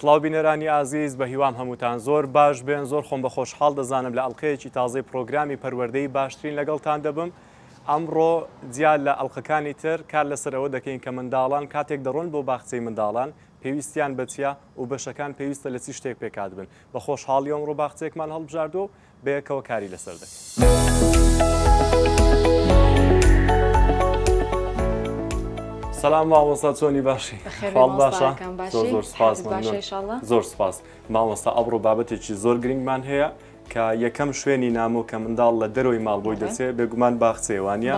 سڵاو بینەرانی ئازیز بە هیوام هەمووتان زۆر باش بێن زۆر خۆم بە خۆشحاڵ دەزانم لە ئەڵلقەیەکی تازەی پرۆگرامی پەروەردەی باشترین لەگەڵتان دەبم ئەمڕۆ جیا لە ئەڵلقەکانی تر کار لەسەر ئەوە دەکەین کە منداڵان کاتێک دەڕۆن بۆ باخچەی منداڵان پێویستیان بە چییە و بەشەکان پێویستە لە چی شتێک پێکات بن بە خۆشحاڵی ئەمڕۆ باخچەیەکمان هەڵبژاردووە و بەیەکەوە کاری لەسەر دەکەین. سلام مامۆستا چۆنی باشی خواڵ باشە زۆر زۆر سپاس زۆر سپاس مامۆستا ئەمڕۆ بابەتێکی زۆر گرنگمان هەیە کە یەکەم شوێنی نامۆ کە منداڵ لە دەرەوەی ماڵ بۆی دەچێت بێگومان باخچەیە وانە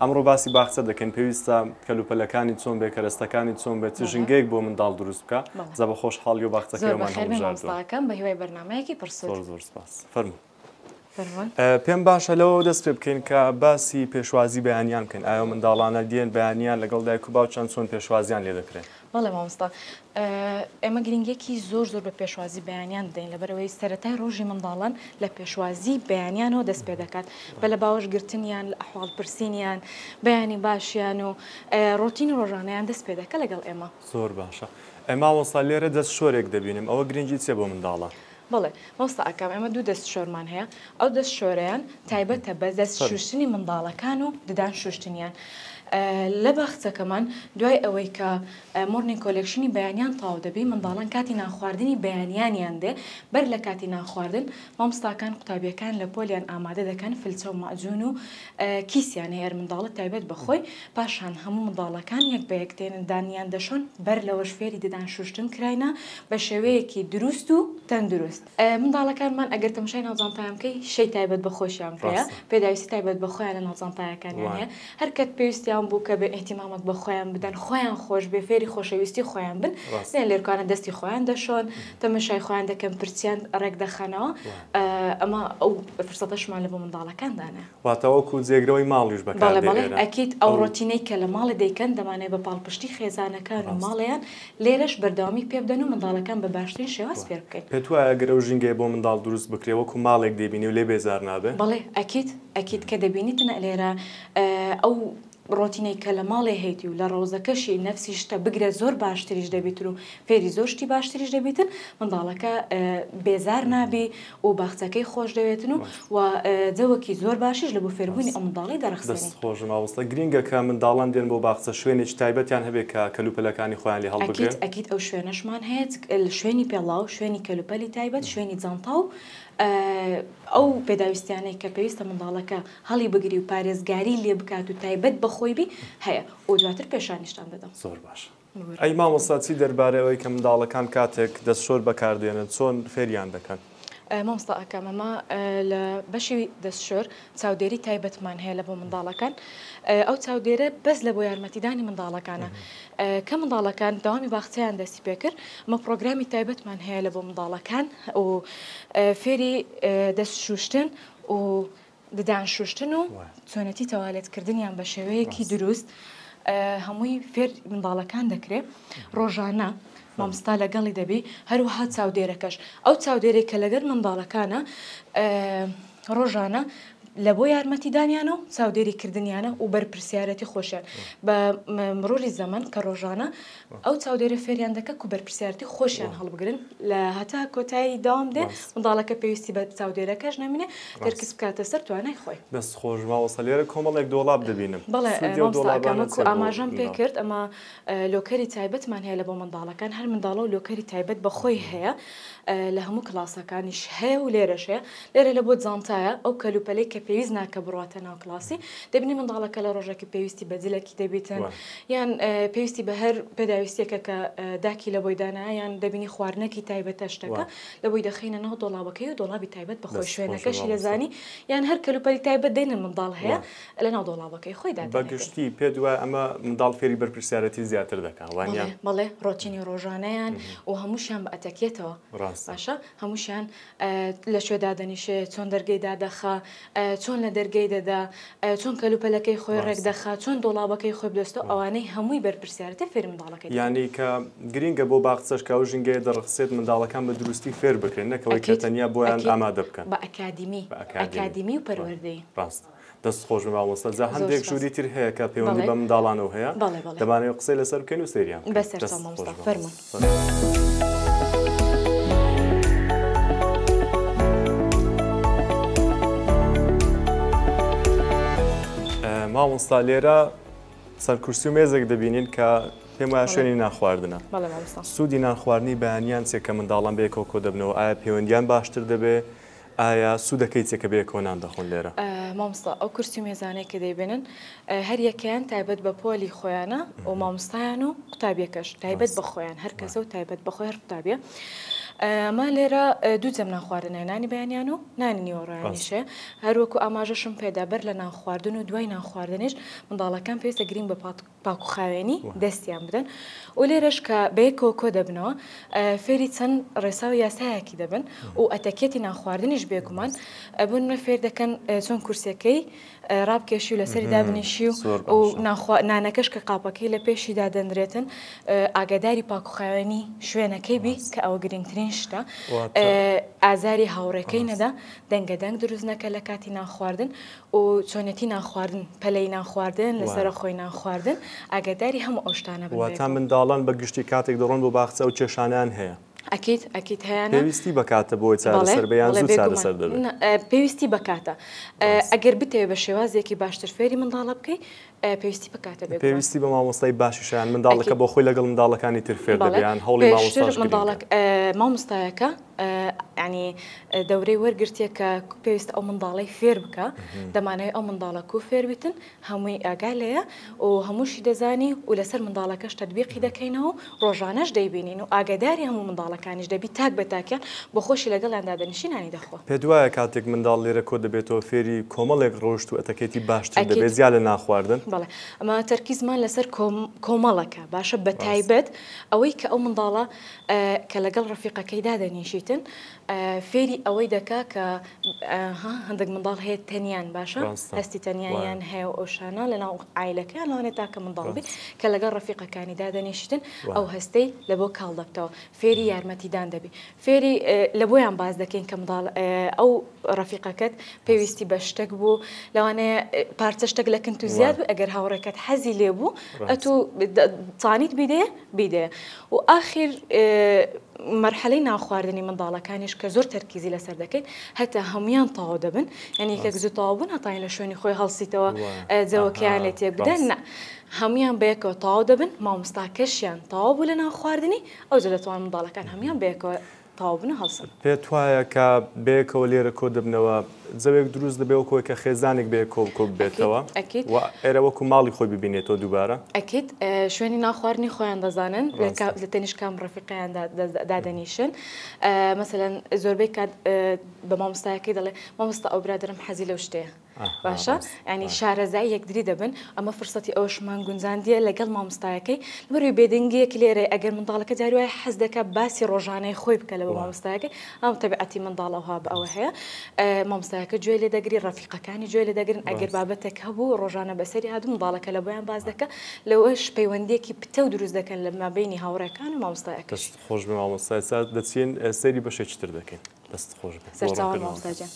ئەمڕۆ باسی باخچە دەکەین پێویستە کەلوپەلەکانی چۆن بێ کەرەستەکانی چۆن بێت چ ژینگەیەک بۆ منداڵ دروست بکە جا بە خۆشحاڵی و باخچەکەمان هەڵبژاردووە بە هیوای بەرنامەیەکی پڕسوود زۆر زۆر سپاس فەرموو. پێم باشە لەوەوە دەست پێ بکەین کە باسی پێشوازی بەیانیان بکەین ئایا منداڵانە دێن بەیانیان لەگەڵ دایک و باوکیان چۆن پێشوازیان لێ دەکرێن؟ بەڵێ مامۆستا ئێمە گرنگیەکی زۆر زۆر بە پێشوازی بەیانیان دەدەین لەبەرئەوەی سەرەتای ڕۆژی منداڵان لە پێشوازی بەیانیانەوە دەست پێ دەکات بە لە باوەش گرتنیان لە ئەحواڵ پرسینیان بەیانی باشیان و ڕۆتینی ڕۆژانەیان دەست پێ دەکات لەگەڵ ئێمە. زۆر باشە ئەی مامۆستا لێرە دەست شۆرێک دەبینم ئەوە گرنگی چیە بۆ منداڵان؟ بەڵێ مامۆستا ئاکام ئێمە دوو دەست شۆرمان هەیە ئەو دەست شۆرەیان تایبەتە بە دەست شوشتنی منداڵەکان و ددان شوشتنیان لە باخچەکەمان دوای ئەوەی کە morning collection ی بەیانیان تەواو دەبی منداڵان کاتی نانخواردنی بەیانیانیان دێ بەر لە کاتی نانخواردن مامۆستاکان قوتابیەکان لە پۆلیان ئامادە دەکەن فلچە و مەعجون و کیسیان هەیە هەر منداڵە تایبەت بە خۆی پاشان هەموو منداڵەکان یەک بە یەک دێن دانیان دەشۆن بەر لەوەش فێری ددان شوشتن کراینە بە شێوەیەکی دروست و تەندروست. منداڵەکانمان ئەگەر تەماشای ناو جانتایان بکەی شەی تایبەت بە خۆشیان هەیە پێداویستی تایبەت بە خۆیان لە ناو جانتایەکانیان هەیە هەر کەت پێویستیان بوو کە بێ ئیهتیمامەک بە خۆیان بدەن خۆیان خۆش بێ فێری خۆشەویستی خۆیان بن دێن لێرکانە دەستی خۆیان دەشۆن تەماشای خۆیان دەکەن پرچیان ڕێک دەخەنەوە ئەمە ئەو فرسەتەشمان لە بۆ منداڵەکان دانا. واتە وەکو جێگرەوەی ماڵیش بەکار بەڵێ بەڵێ ئەکید ئەو ڕۆتینەی کە لە ماڵێ دەیکەن دەمانەوێ بە پاڵپشتی خێزانەکان و ماڵێیان لێرەش بەردەوامی پێ بدەن و منداڵەکان بە باشترین شێواز فێر بکەین. پێت وایە گەر ئەو ژینگەیە بۆ منداڵ دروست بکرێ وەکو ماڵێک دەیبینی و لێ بێزار نابێ؟ بەڵێ ئەکید ئەکید کە دەبینیتن لێرە ئەو ڕۆتینەی کە لە ماڵێ هەیتی و لە ڕەوزەکەشی نەفسی شتە بگرە زۆر باشتریش دەبیتن و فێری زۆر شتی باشتریش دەبیتن منداڵەکە بێزار نابی و باخچەکەی خۆش دەوێتن و و جەوەکی زۆر باشیش لە بۆ فێربوونی ئەو منداڵەی دەڕەخسێنین. دەست خۆش مامۆستا گرینگە کە منداڵان دێن بۆ باخچە شوێنێکی تایبەتیان هەبێ کە کەلوپەلەکانی خۆیان لێ هەڵبگرن؟ ئەکید ئەکید ئەو شوێنەشمان هەیە شوێنی پێڵاو شوێنی کەلوپەلی تایبەت شوێنی جانتا و ئەو پێداویستیانەی کە پێویستە منداڵەکە هەڵی بگری و پارێزگاری لێ بکات و تایبەت بە خۆی بی هەیە و دواتر پێشانیشتان دەدەم. زۆر باشە ئەی مامۆستا چی دەربارەی ئەوەی کە منداڵەکان کاتێک دەستشۆر بەکاردێنن چۆن فێریان دەکەن؟ مامۆستا ئاکام ئەمە لە بەشی دەستشۆر چاودێری تایبەتمان هەیە لە بۆ منداڵەکان ئەو چاودێرە بەس لە بۆ یارمەتیدانی منداڵەکانە کە منداڵەکان دەوامی باخچەیان دەستی پێکرد ئەمە پرۆگرامی تایبەتمان هەیە لە بۆ منداڵەکان و فێری دەست شوشتن و ددان شوشتن و چۆنێتی تەوالێت کردنیان بە شێوەیەکی دروست هەمووی فێر منداڵەکان دەکرێ ڕۆژانە مامۆستا لەگەڵی دەبی هەروەها چاودێرەکەش ئەو چاودێرێک کە لەگەر منداڵەکانە ڕۆژانە لە بۆ یارمەتیدانیانە و چاودێری کردنیانە و بەرپرسیارەتی خۆشیان بە مروری زەمەن کە ڕۆژانە ئەو چاودێرە فێریان دەکا کو بەرپرسیارەتی خۆشیان هەڵبگرن لە هەتا کۆتایی دەوام دێ منداڵەکە پێویستی بە چاودێرەکەش نامینێ تەرکیز بکاتە سەر توانای خۆی. دەست خۆش مامۆستا لێرە کۆمەڵێک دۆڵاب دەبینم بەڵێ مامۆستا ئەکەم وەکو ئاماژەم پێ کرد ئەمە locker ی تایبەتمان هەیە لە بۆ منداڵەکان هەر منداڵە و locker ی تایبەت بە خۆی هەیە لە هەموو کلاسەکانیش هەیە و لێرەش هەیە لێرە لە بۆ جانتایە ئەو کەلوپەلەی کە پێویست ناکە بڕاتە ناو کلاسی دەبینی منداڵەکە لە ڕۆژێکی پێویستی بە جلەکی دەبیتن یان پێویستی بە هەر پێداویستیەکە کە داکی لە بۆی دانا یان دەبینی خواردنەکی تایبەتە شتەکە لە بۆی دەخەینە ناو دۆڵابەکەی و دۆڵابی تایبەت بە خۆی شوێنەکەشی دەزانی یان هەر کەلوپەلی تایبەت دێنە منداڵ هەیە لە ناو دۆڵابەکەی خۆی دادەنێت. بە گشتی پێت وایە ئەمە منداڵ فێری بەرپرسیارەتی زیاتر دەکا وانیە؟ بەڵێ ڕۆتینی ڕۆژانەیان و هەمووشیان بە ئەتەکێتەوە باشە هەمووشیان لە کوێ دادەنیشێ، چۆن دەرگەی دادەخا، چۆن لە دەرگەی دەدا، چۆن کەلوپەلەکەی خۆی ڕێک دەخا، چۆن دۆڵابەکەی خۆی بدۆستەوە، ئەوانەی هەمووی بەرپرسیارەتە فێری منداڵەکەی دەکەن. یانی کە گرینگە بۆ باخچەش کە ئەو ژینگەیە دەڕەخسێت منداڵەکان بە دروستی فێر بکرێن نەک ئەوەی کە تەنیا بۆیان ئامادە بکەن. بە ئەکادیمی، ئەکادیمی و پەروەردەیی. ڕاستە. دەست خۆش بێ مامۆستا جا هەندێک ژووری تر هەیە کە پەیوەندی بە منداڵانەوە هەیە دەمانەوێت قسەی لەسەر بکەین و سەیریان بکەین. بەسەرچاو مامۆستا فەرموون. مامۆستا لێرە سەر کورسی و مێزێک دەبینین کە پێم وایە شوێنی نان خواردنە. بەڵێ مامۆستا. سوودی نان خواردنی بەیانیان چیە کە منداڵان بەیەکەوە کۆدەبنەوە ئایا پەیوەندیان باشتر دەبێ؟ ئایا سوودەکەی چیە کە بەیەکەوە نان دەخۆن لێرە؟ مامۆستا ئەو کورسی و مێزانەی کە دەیبینن هەر یەکەیان تایبەت بە پۆلی خۆیانە و مامۆستایان و قوتابیەکەش تایبەت بە خۆیان هەر کەسە و تایبەت بە خۆی هەر قوتابیە ئەمە لێرە دوو جەم نان خواردن هەیە نانی بەیانیان و نانی نیوەڕۆیانیش هەیە هەروەکو ئاماژەشم پێدا بەر لە نان خواردن و دوای نان خواردنیش منداڵەکان پێویستە گرینگ بە پاکوخاوێنی دەستیان بدەن و لێرەش کە بەیەکەوە کۆ دەبنەوە فێری چەند ڕێسا و یاسایەکی دەبن و ئەتەکێتی نانخواردنیش بێگومان بۆ نمونە فێر دەکەن چۆن کورسیەکەی ڕابکێشی و لەسەری دابنیشی و نانەکەش کە قاپەکەی لە پێشی دادەنرێتن ئاگاداری پاکوخاوێنی شوێنەکەی بی کە ئەوە گرنگترین شتە ئازاری هاوڕێکەی نەدا دەنگە دەنگ دروست نەکە لە کاتی نانخواردن و چۆنێتی نان خواردن، پەلەی نان خواردن، لەسەرە خۆی نان خواردن، ئاگاداری هەموو ئەو شتانە بن واتە بەیەکەوە. منداڵان بە گشتی کاتێک دەڕۆن بۆ باخچە ئەو کێشانەیان هەیە؟ ئەکید ئەکید هەیانە. پێویستی بە کاتە بۆی بەڵێ چارەسەر بێ یان بەڵێ زوو بێگومان چارەسەر دەبێ؟ نا پێویستی بە کاتە. ڕاستە. ئەگەر بتەوێ بە شێوازێکی باشتر فێری منداڵە بکەی پێویستی بە کاتە بێگومان. پێویستی بە مامۆستای باشیشە یان منداڵەکە ئەکید. بۆ خۆی لەگەڵ منداڵەکانی تر فێر بەڵێ دەبێ یان هەوڵی پێشتر مامۆستاش گرینگە؟ منداڵەک مامۆستایەکە یانی دەورەی وەرگرتیە کە پێویستە ئەو منداڵەی فێر بکا دەمانەوێ ئەو منداڵە کو فێر بیتن هەمووی ئاگا لێیە و هەمووشی دەزانی و لەسەر منداڵەکەش تەتبیقی دەکەینەوە و ڕۆژانەش دەیبینین و ئاگاداری هەموو منداڵەکانیش دەبی تاک بە تاکیان بۆ خۆشی لەگەڵیان دادەنیشی نانی دەخوا. پێت وایە کاتێک منداڵ لێرە کۆ دەبێتەوە فێری کۆمەڵێک ڕەوشت و ئەتەکێتی باشتر ئەکید. دەبێت جیا لە نان خواردن؟ بەڵێ ئەمە تەرکیزمان لەسەر کۆمەڵەکە باشە ڕاستە. بەتایبەت ئەوەی کە ئەو منداڵە کە لەگەڵ ڕەفیقەکەی دادەنیشیتن فێری ئەوەی دەکا کە ها هەندێک منداڵ هەیە تەنیان باشە هەستی تەنیاییان هەیە و ئەو شانە لەناو عایلەکەیان لەوانەیە تاکە منداڵ بی کە لەگەڵ ڕەفیقەکانی دادەنیشیتن ئەو هەستەی لە بۆ کاڵ دەبتەوە فێری یارمەتیدان دەبی فێری لە بۆیان باس دەکەین کە منداڵ ئەو ڕەفیقەکەت پێویستی بە شتێک بوو لەوانەیە پارچە شتێک لە کنت و زیاد بوو ئەگەر هاوڕێکەت حەزی لێ بوو ئەتوو توانیت بیدەیە بیدەیە و ئاخیر مەرحەلەی نانخواردنی منداڵەکانیش کە زۆر تەرکیزی لەسەر دەکەین هەتا هەمویان تەواو دەبن یعنی یەکێک زوو تەواو بوون هەتاین لە شوێنی خۆی هەڵسیتەوە جەوەکەیان لێ تێک بدەن نا هەمویان بەیەکەوە تەواو دەبن مامۆستاکەشیان تەواو بوو لە نانخواردنی ئەوجا دەتوان منداڵەکان هەمویان بەیەکەوە تەواو بن و هەڵسن. پێت وایە کە بەیەکەوە لێرە کۆ دەبنەوە جەوێک دروست دەبێ وەکو ئەوەی کە خێزانێک بەیەکەوە کۆ ببێتەوە ئەکید و ئێرە وەکو ماڵی خۆی ببینێتەوە دووبارە؟ ئەکید شوێنی نان خواردنی خۆیان دەزانن لە تەنیشت کام ڕەفیقیان دادەنیشن مەسەلەن زۆربەی کات بە مامۆستایەکەی دەڵێ مامۆستا ئەو برادەرم حەزی لەو شتەیە باشە ینی شارەزای یەکدری دەبن ئەمە فرسەتی ئەوشمان گونجاندیە لەگەڵ مامۆستایەکەی لەبەروی بێدەنگیەک لێرە ئەگەر منداڵەکە جاری وایە حەز دەکا باسی ڕۆژانەی خۆی بکە لە بۆ مامۆستایەکەی ئەم تەبیعەتی منداڵ ئەوها بە ئەوە هەیە مامۆستایەکە گوێ لێ دەگری ڕەفیقەکانی گوێ لێ دەگرن ئەگەر بابەتێک هەبوو ڕۆژانە بەسەری هاتوو منداڵەکە لە بۆیان باس دەکا لەوەش پەیوەندیەکی پتەو دروست دەکەن لە مابەینی هاوڕێکان و مامۆستایەکەش. دەست خۆش بێ مامۆستا ئێستا دەچین سەیری بەشێکی تر دەکەین. دەست خۆش بێ. سەرچاوان مامۆستا گیان.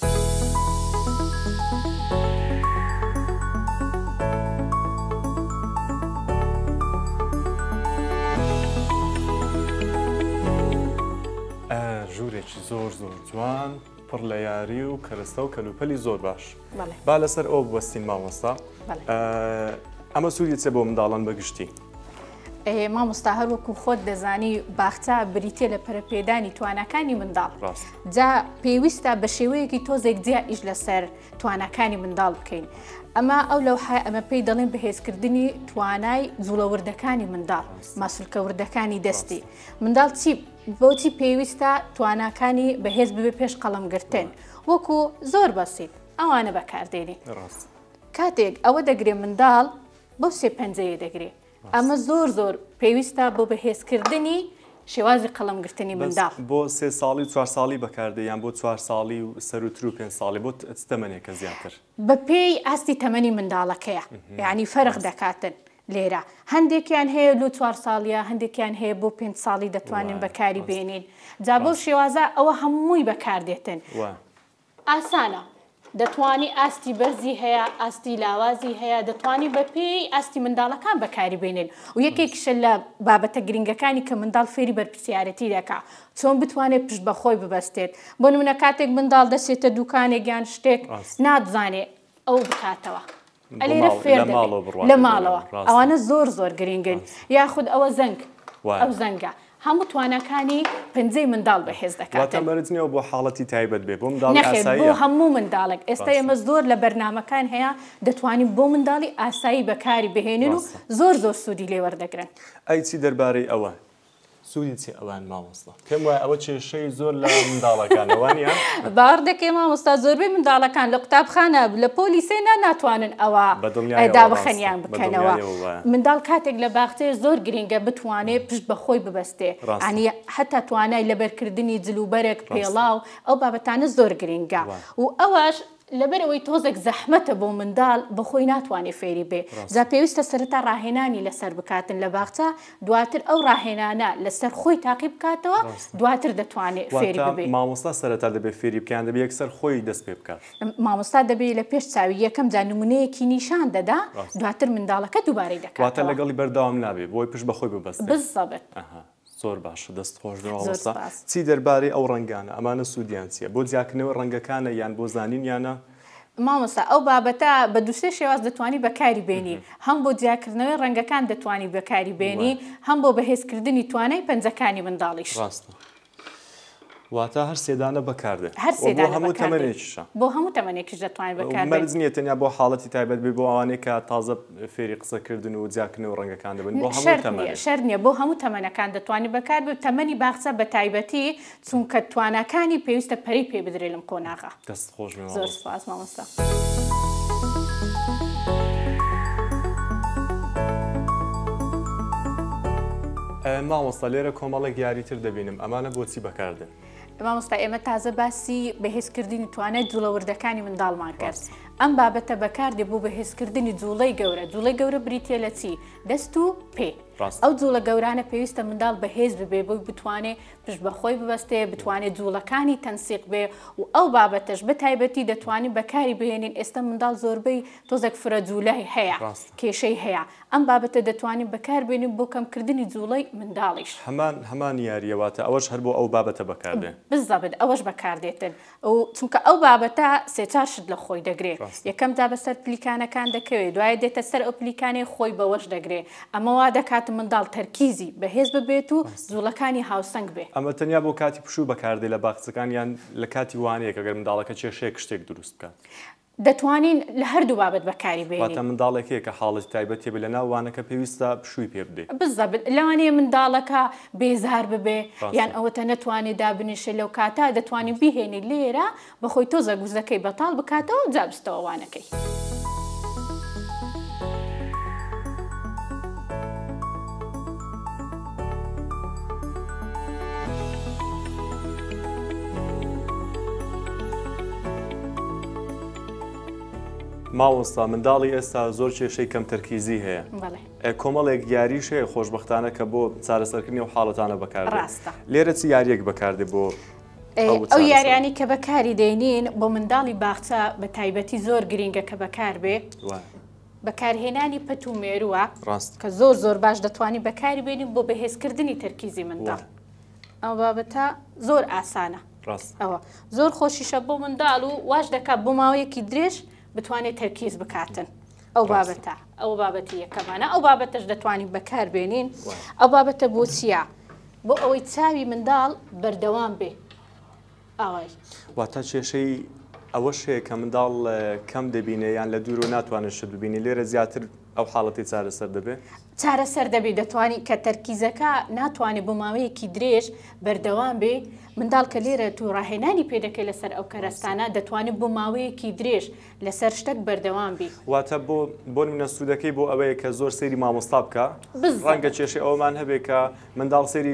ژوورێکی زۆر زۆر جوان پڕ لە یاری و کەرەستە و کەلوپەلی زۆر باش با لەسەر ئەو بوەستین مامۆستا ئەمە سوودی چە بۆ منداڵان بەگشتی؟ مامۆستا هەر وەکو خۆت دەزانی باخچە بریتە لە پەرەپێدانی تواناکانی منداڵ جا پێویستە بە شێوەیەکی تۆزێک جیا ئیش لەسەر تواناکانی منداڵ بکەین ئەمە ئەو لەوحای ئەمە پێی دەڵێن بەهێزکردنی توانای جوڵە وردەکانی منداڵ ماسولکە وردەکانی دەستی منداڵ چی بۆچی پێویستە تواناکانی بەهێز ببێ پێش قەڵەمگرتن وەکو زۆر بەسیت ئەوانە بەکاردێنی کاتێک ئەوە دەگرێ منداڵ بەو سێ پەنجەیە دەگرێ ئەمە زۆر زۆر پێویستە بۆ بەهێزکردنی شێوازی قەڵەمگرتنی منداڵ. بۆ سێ ساڵی و چوار ساڵی بەکاردێ یان بۆ چوار ساڵی و سەرووتر و پێنج ساڵی بۆ چ تەمەنێکە زیاتر؟ بەپێی ئاستی تەمەنی منداڵەکەیە یانی فەرق دەکاتن لێرە هەندێکیان هەیە لۆ چوار ساڵیە هەندێکیان هەیە بۆ پێنج ساڵی دەتوانین بەکاری بێنین جا بەو شێوازە ئەوە هەمووی بەکاردێتن. ئاسانە دەتوانی ئاستی بەرزی هەیە ئاستی لاوازی هەیە دەتوانی بە پێی ئاستی منداڵەکان بەکاری بێنین و یەکێکیشە لە بابەتە گرنگەکانی کە منداڵ فێری بەرپرسیارەتی دەکا چۆن بتوانێت پشت بە خۆی ببەستێت بۆ نمونە کاتێک منداڵ دەچێتە دوکانێک یان شتێک ناتزانێ ئەو بکاتەوە. ئەلێرە فێر لە ماڵەوە ئەوانە زۆر زۆر گرنگن یاخود ئەوە زەنگ ئەو زەنگە هەموو تواناکانی پەنجەی منداڵ بەهێز دەکات. واتە مەرج نییە بۆ حاڵەتی تایبەت بێ بۆ منداڵی ئاساییە؟ بۆ هەموو منداڵێک ئێستا ئێمە زۆر لە بەرنامەکان هەیە دەتوانین بۆ منداڵی ئاسایی بەکاری بهێنین و زۆر زۆر سوودی لێ وەردەگرن. ئەی چی دەربارەی ئەوە؟ سوودی چیە ئەوان مامۆستا؟ پێم وایە ئەوە کێشەی زۆر لە منداڵەکانە وانیە؟ باوەڕ دەکەی مامۆستا زۆربەی منداڵەکان لە قوتابخانە لە پۆلی سێ نا ناتوانن ئەوە دابخەنیان بکەنەوە منداڵ کاتێک لە باخچەیە زۆر گرینگە بتوانێ پشت بە خۆی ببەستێ ینی حتا توانای لەبەرکردنی جلوبەرگ پێڵاو ئەو بابەتانە زۆر گرینگە و ئەوەش لەبەر ئەوەی تۆزێک زەحمەتە بۆ منداڵ بەخۆی ناتوانێ فێری بێ جا پێویستە سەرەتا ڕاهێنانی لەسەر بکاتن لە باخچە دواتر ئەو ڕاهێنانە لەسەر خۆی تاقی بکاتەوە دواتر دەتوانێ فێری ببێ. مامۆستا سەرەتا دەبێ فێری بکە یان دەبێ یەکسەر خۆی دەست پێ بکات؟ مامۆستا دەبێ لە پێش چاوی یەکەم جار نمونەیەکی نیشان دەدا دواتر منداڵەکە دووبارەی دەکاتەوە. واتە لەگەڵی بەردەوام نابێ بۆی پشت بە خۆی ببەستێ. بالضبط. ئەها زۆر باشە دەست خۆش بێ مامۆستا. چی دەربارەی ئەو ڕەنگانە ئەمانە سوودیان چیە؟ بۆ جیاکردنەوەی ڕەنگەکانە یان بۆ زانینیانە؟ مامۆستا ئەو بابەتە بە دووسێ شێواز دەتوانی بەکاری بێنی هەم بۆ جیاکردنەوەی ڕەنگەکان دەتوانی بەکاری بێنی هەم بۆ بەهێزکردنی توانای پەنجەکانی منداڵیش. ڕاستە. واتە هەر سێدانە بەکاردێ هەر و بۆ سێدانە هەموو بەکاردێ تەمەنێکیشە. بۆ هەموو تەمەنێکیش دەتوانێت بەکاربێت. مەرج نییە تەنیا بۆ حاڵەتی تایبەت بێ بۆ ئەوانەی کە تازە فێری قسەکردن و جیاکردنەوەی ڕەنگەکان دەبن بۆ هەموو شەرت نییە تەمەنێک. شەرت نییە بۆ هەموو تەمەنەکان دەتوانێت بەکاربێ و تەمەنی باخچە بە تایبەتی چونکە تواناکانی پێویستە پەرەی پێ بدرێ لەم قۆناغە. دەست خۆش بێ زۆر مامۆستا. سوپاس مامۆستا. مامۆستا لێرە کۆمەڵێک یاری تر دەبینم ئەمانە بۆچی بەکاردێن؟ مامۆستا ئێمە تازە باسی بەهێزکردنی توانای جوڵە وردەکانی منداڵمان کرد ئەم بابەتە بەکاردێ بۆ بەهێزکردنی جوڵەی گەورە جوڵەی گەورە بریتە لە چی دەست و پێ ئەو جوڵە گەورانە پێویستە منداڵ بەهێز ببێ بۆی بتوانێ پشت بە خۆی ببەستێ بتوانێت جوڵەکانی تەنسیق بێ و ئەو بابەتەش بە تایبەتی دەتوانین بەکاری بهێنین ئێستا منداڵ زۆربەی تۆزێک فرە جوولای هەیە کێشەی هەیە ئەم بابەتە دەتوانین بەکار بێنین بۆ کەمکردنی جوڵەی منداڵیش. هەمان هەمان یاریە واتە ئەوەش هەر بۆ ئەو بابەتە بەکار دێ. بالضبط ئەوەش بەکار دێتن و چونکە ئەو بابەتە سێ چار شت لە خۆی دەگرێ یەکەم جا بەسەر پلیکانەکان دەکەوێ دوایە دێتە سەر ئەو پلیکانەی خۆی بەوەش دەگرێ ئەمە وا دەکات منداڵ تەرکیزی بەهێز ببێت و جوڵەکانی هاوسەنگ بێ. ئەمە تەنیا بۆ کاتی پشوو بەکار دێ لە باخچەکان یان لە کاتی وانەیەک ئەگەر منداڵەکە کێشەیەک شتێک دروست بکات؟ دەتوانین لە هەردوو بابەت بەکاری بێنین. واتە منداڵێک هەیە کە حاڵەتی تایبەتی هەبێت لەناو وانەکە پێویستە پشووی پێ بدەیت. بالضبط لەوانەیە منداڵەکە بێزار ببێ یان ئەوەتە نەتوانێ دابنیشێ لەو کاتە دەتوانین بیهێنین لێرە بەخۆی تۆزێک وزەکەی بەتاڵ بکاتەوە جا بچتەوە وانەکەی. مامۆستا منداڵی ئێستا زۆر کێشەی کەم تەرکیزی هەیە کۆمەڵێک یاریش هەیە خۆشببختانە کە بۆ چارەسەرکردنی و حاڵەتانە بەکار لێرە چ یاریەک بەکاردێ بۆ ئەو یاریانی کە بەکاری دێنین بۆ منداڵی باخچە بە تایبەتی زۆر گرینگە کە بەکار بێ بەکارهێنانی پەت و مێرووە کە زۆر زۆر باش دەتوانین بەکاری بێنین بۆ بەهێزکردنی تەرکیزی منداڵ ئەو بابەتە زۆر ئاسانە ئەوە زۆر خۆشیشە بۆ منداڵ و واش دەکات بۆ ماوەیەکی درێژ بتوانێت تەرکیز بکاتن ئەو بابەتە ئەو بابەتی یەکەمانە ئەو بابەتەش دەتوانین بەکار بێنین ئەو بابەتە بۆ چییە بۆ ئەوەی چاوی منداڵ بەردەوام بێ ئاوای. واتە کێشەی ئەوەش هەیە کە منداڵ کەم دەبینێ یان لە دوورەوە ناتوانێت شت ببینێ لێرە زیاتر ئەو حاڵەتی چارەسەر دەبێ؟ چارەسەر دەبێ دەتوانی کە تەرکیزەکە ناتوانێت بۆ ماوەیەکی درێژ بەردەوام بێ منداڵ کە لێرە تو ڕاهێنانی پێ دەکەی لەسەر ئەو کەرەستانە دەتوانێت بۆ ماوەیەکی درێژ لەسەر شتەک بەردەوام بی. واتە بۆ بۆ نمونە سوودەکەی بۆ ئەوەیە کە زۆر سەیری مامۆستا بکا بالضبط. ڕەنگە کێشەی ئەوەمان هەبێ کە منداڵ سەیری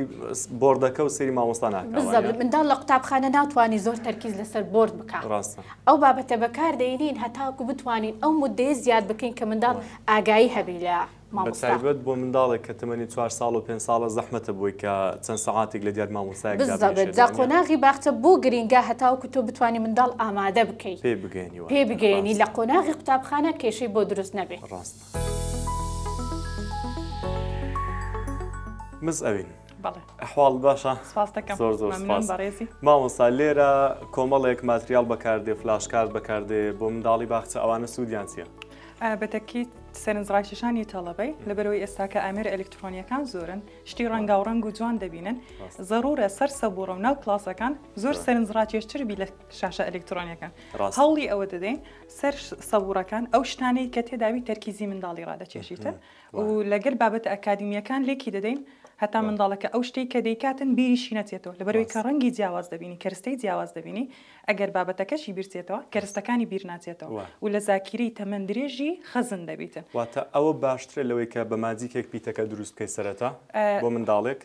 بۆردەکە و سەیری مامۆستا ناکا بالضبط وانیە؟ منداڵ لە قوتابخانە ناتوانی زۆر تەرکیز لەسەر بۆرد بکا ڕاستە. ئەو بابەتە بەکار دەینین هەتاکو بتوانین ئەو مودەیە زیاد بکەین کە منداڵ ئاگایی هەبی لە مامۆستا. بەتایبەت بۆ منداڵێک کە تەمەنی چوار ساڵ و پێنج ساڵە زەحمەتە بۆی کە چەند سەعاتێک لە دیار مامۆستایەک بالضبط دابنیشێت جا وانیە؟ قۆناغی باخچە بۆ گرینگە هەتاوەکو تۆ بتوانی منداڵ ئامادە بکەی پێی بگەیەنی پێی واتە بگەیەنی لە ڕاستە. قۆناغی قوتابخانە کێشەی بۆ دروست نەبێ. ڕاستە. مس ئەوین. بەڵێ. ئەحواڵت باشە؟ سپاست دەکەم. زۆر زۆر مەمنون سپاس. بەڕێزی. مامۆستا لێرە کۆمەڵێک ماتریاڵ بەکاردێ flash card بەکاردێ بۆ منداڵی باخچە ئەوانە سوودیان چییە؟ بە تەکید سەرنجڕاکێشانی تەڵەبەی، لەبەرئەوەی ئێستاکە ئامێرە ئەلکترۆنییەکان زۆرن، شتی ڕەنگاوڕەنگ و جوان دەبینن، زەڕوورە سەر سەبوڕە و ناو کڵاسەکان زۆر سەرنجڕاکێشتر بی لە شاشە ئەلکترۆنییەکان. هەوڵی ئەوە دەدەین سەر سەبوڕەکان ئەو شتانەی کە تێدابی تەرکیزی منداڵی ڕادەکێشیتن و لەگەل بابەتە ئەکادیمییەکان لێکی دەدەین هەتا منداڵەکە ئەو شتەی کە دەیکاتن بیریشی نەچێتەوە، لەبەرئەوەی کە ڕەنگی جیاواز دەبینی، کەرستەی جیاواز دەبینی، ئەگەر بابەتەکەشی بیرچێتەوە کەرستەکانی بیر ناچێتەوە و لە زاکیرەی تەمەن درێژی خەزن دەبیتن. واتە ئەوە باشترە لەوەی کە بە ماجیکێک پیتەکە دروست بکەیت سەرەتا بۆ منداڵێک؟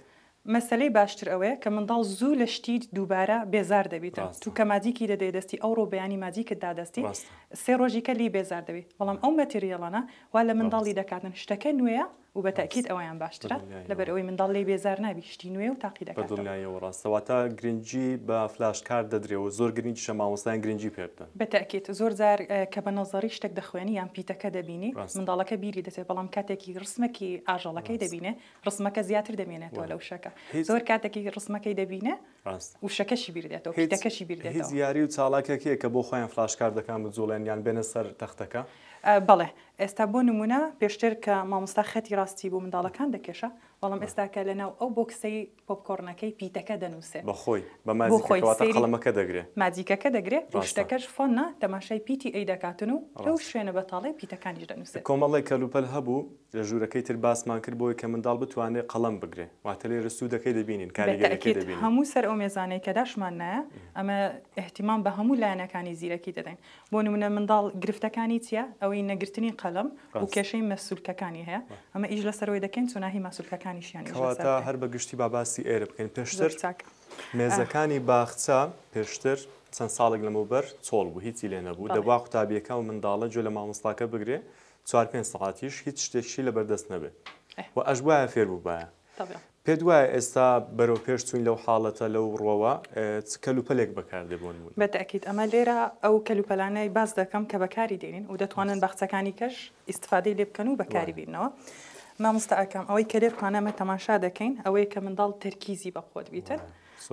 مەسەلەی باشتر ئەوەیە کە منداڵ زوو لە شتی دووبارە بێزار دەبیتن. تو کە ماجیکی دەدەیە دەستی ئەوڕۆ بەیانی ماجیکت دا دەستی سێ ڕۆژیکە لێی بێزار دەبی. بەڵام ئەو مەتریەڵانە وا لە منداڵی دەکاتن شتەکە نوێیە و بە تەئکید ئەوەیان باشترە لەبەر ئەوەی منداڵ لێی بێزار نابی شتی نوێیە و تاقی دەکاتەوە. بە دڵنیاییەوە ڕاستە واتە گرنگی بە flash card دەدرێ و زۆر گرنگیشە مامۆستایان گرنگی پێ بدەن. بە تەئکید زۆر جار کە بە نەزەڕی شتێک دەخوێنی یان پیتەکە دەبینی منداڵەکە بیری دەچێت بەڵام کاتێکی ڕسمەکی ئاژەڵەکەی دەبینێ ڕسمەکە زیاتر دەمێنێتەوە لە وشەکە زۆر کاتێکی ڕسمەکەی دەبینێ وشەکەشی بیر دێتەوە پیتەکەشی بیر دێتەوە. هیچ یاری و چاڵاکێک هەیە کە بۆ خۆیان flash card ەکان بجوڵێن یان بێنە سەر تەختەکە؟ بەڵێ ئێستا بۆ نموونە پێشتر کە مامۆستا خەتی ڕاستی بۆ منداڵەکان دەکێشا، بەڵام ئێستا کە لەناو ئەو بۆکسەی پۆپکۆڕنەکەی پیتەکە دەنووسێ. بە خۆی، بە ماجیکەکە واتە قەڵەمەکە دەگرێ. ماجیکەکە دەگرێ و شتەکەش fun ە، تەماشای پیتی A دەکاتن و لەو شوێنە بەتاڵەی پیتەکانیش دەنووسێت. کۆمەڵێک کەلوپەل هەبوو لە ژوورەکەی تر باسمان کرد بۆی کە منداڵ بتوانێ قەڵەم بگرێ، واتە لێرە سوودەکەی دەبینین، کاریگەریەکەی بەتەئکید دەبینین. هەموو سەر ئەو مێزانەی کە داشمان نایە، ئەمە ئیهتیمام بە هەموو لایەنەکانی زیرەکی دەدەین. بۆ نمونە منداڵ گرفتەکانی چیە؟ ئەوەی نەگرتنی قەلەم و کێشەی مەسولکەکانی هەیە ئەمە ئیش لەسەرەوەی دەکەین چۆناهی ماسولکەکانیشیان ئیش لەسەر کەواتە بکەین. هەر بە گشتی با باسی ئێرە بکەین پێشتر زۆر چاک. مێزەکانی باخچە پێشتر چەند ساڵێک لەمەوبەر چۆڵ بوو هیچی لێ نەبوو بەڵێ. دەبوا قوتابیەکە و منداڵە گوێ لە مامۆستاکە بگرێ چوار پێنج سەعاتیش هیچ شتێکشی لەبەردەست نەبێ و ئەشبوایە فێر بووبایە. پێت وایە ئێستا بەرەو پێش چووین لەو حاڵەتە لەو ڕووەوە چ کەلوپەلێک بەکاردێ بۆ نموونە؟ بە تەئکید ئەمە لێرە ئەو کەلوپەلانەی باس دەکەم کە بەکاری دێنین و دەتوانن باخچەکانی کەش ئیستفادەی لێ بکەن و بەکاری بیننەوە. مامۆستا ئاکام ئەوەی کە لێرکانە ئەمە تەماشا دەکەین ئەوەیە کە منداڵ تەرکیزی بە قوت بیتن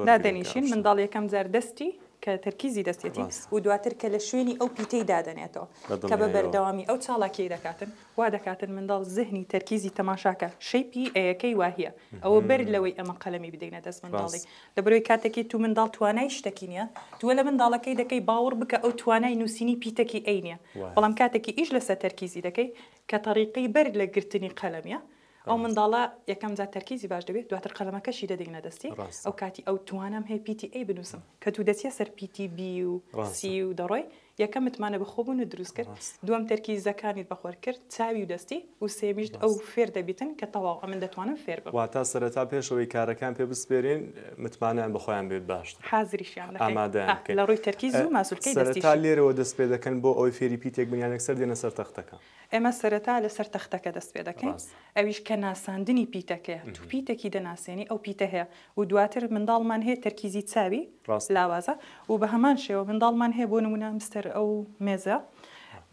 دادەنیشین منداڵ یەکەم جار دەستی کە تەرکیزی دەستێتی و دواتر کە لە شوێنی ئەو پیتەی دادەنێتەوە کە بە بەردەوامی ئەو چاڵاکیی دەکاتن وا دەکاتن منداڵ زهنی تەرکیزی تەماشاکە shape ی A یەکەی واهیە ئەوە بەر لەوەی ئەمە قەلەمی بدەینە دەست منداڵی لەبەرەوەی کاتێکی تو منداڵ توانای شتەکی نیە توە لە منداڵەکەی دەکەی باوڕ بکە ئەو توانای نوسینی پیتەکی A نیە بەڵام کاتێکی ئیش لەسەر تەرکیزی دەکەی کە تەریقەی بەر لە گرتنی قەلەمیە ئەو منداڵە یەکەم جار تەرکیزی باش دەبێت دواتر قەلەمەکەشی دەدەینە دەستی ئەو کاتی ئەو توانام هەیە پیتی A بنووسم کە تو دەچیە سەر پیتی B و C و دەڕۆی یەکەم متمانە بەخۆبوونت دروست کرد دووەم تەرکیزەکانیت بەخۆر کرد چاوی و دەستی و سێمیشت ئەو فێر دەبیتن کە تەواو ئەمن دەتوانم فێر بم. واتا سەرەتا پێش ئەوەی کارەکان پێ بسپێرین متمانەیان بە خۆیان بێت باشترە. حازریشیان دەکەین ئامادەیان بکەین. لە ڕووی تەرکیز و ماسولکەی سەرەتا دەستیشی. لێرەوە دەست پێ دەکەن بۆ ئەوەی فێری پیتێک بن یان یەکسەر دێنە سەر تەختەکە؟ ئێمە سەرەتا لەسەر تەختەکە دەست پێ دەکەین ئەویش کە ناساندنی پیتەکەیە تو پیتێکی دەناسێنی ئەو پیتە هەیە و دواتر منداڵمان هەیە تەرکیزی چاوی لاوازە و بە هەمان شێوە منداڵمان هەیە بۆ نمونە مستەر ئەو مێزە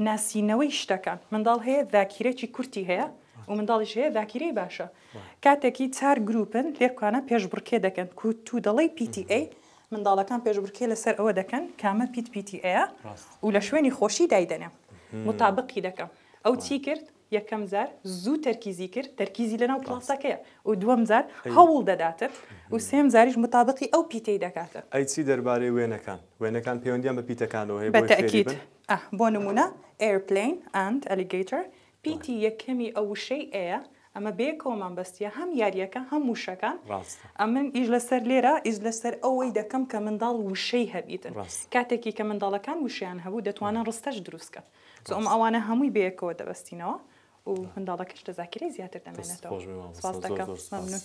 ناسینەوەی شتەکان منداڵ هەیە ذاکیرەکی کورتی هەیە و منداڵیش هەیە ذاکیرەی باشە کاتێکی چار گروپن لێرکانە پێشبڕکێ دەکەن کو تو دەڵێی پیتی A منداڵەکان پێشبڕکێ لەسەر ئەوە دەکەن کامە پیت پیتی A یە و لە شوێنی خۆشی دایدەنێم موتابقی دەکەم ئەو چی کرد یەکەم جار زوو تەرکیزی کرد تەرکیزی لەناو کڵاسەکەیە و دووەم جار هەوڵ دەداتن و سێم جاریش متابقی ئەو پیتەی دەکاتن. ئەی چی دەربارەی وێنەکان؟ وێنەکان پەیوەندیان بە پیتەکانەوە هەیە بە بۆی فێری تەئکید بن؟ ئە بۆ نموونە airplane and alligator پیتی یەکەمی ئەو وشەی A یە ئەمە بەیەکەوەمان بەستیە هەم یاریەکە هەم وشەکان ڕاستە. ئەمن ئیش لەسەر لێرە ئیش لەسەر ئەوەی دەکەم کە منداڵ وشەی هەبیتن ڕاستە. کاتێکی کە منداڵەکان وشەیان هەبوو دەتوانن ڕستەش دروست کەن سۆ ئەم ئەوانە هەمووی بەیەکەوە دەبەستینەوە و منداڵەکەش لە زاکیرەی زیاتر دەست دەمێنێتەوە. خۆش بێ مامۆستا سپاس زۆر دەکەم زۆر سپاس. مەمنون.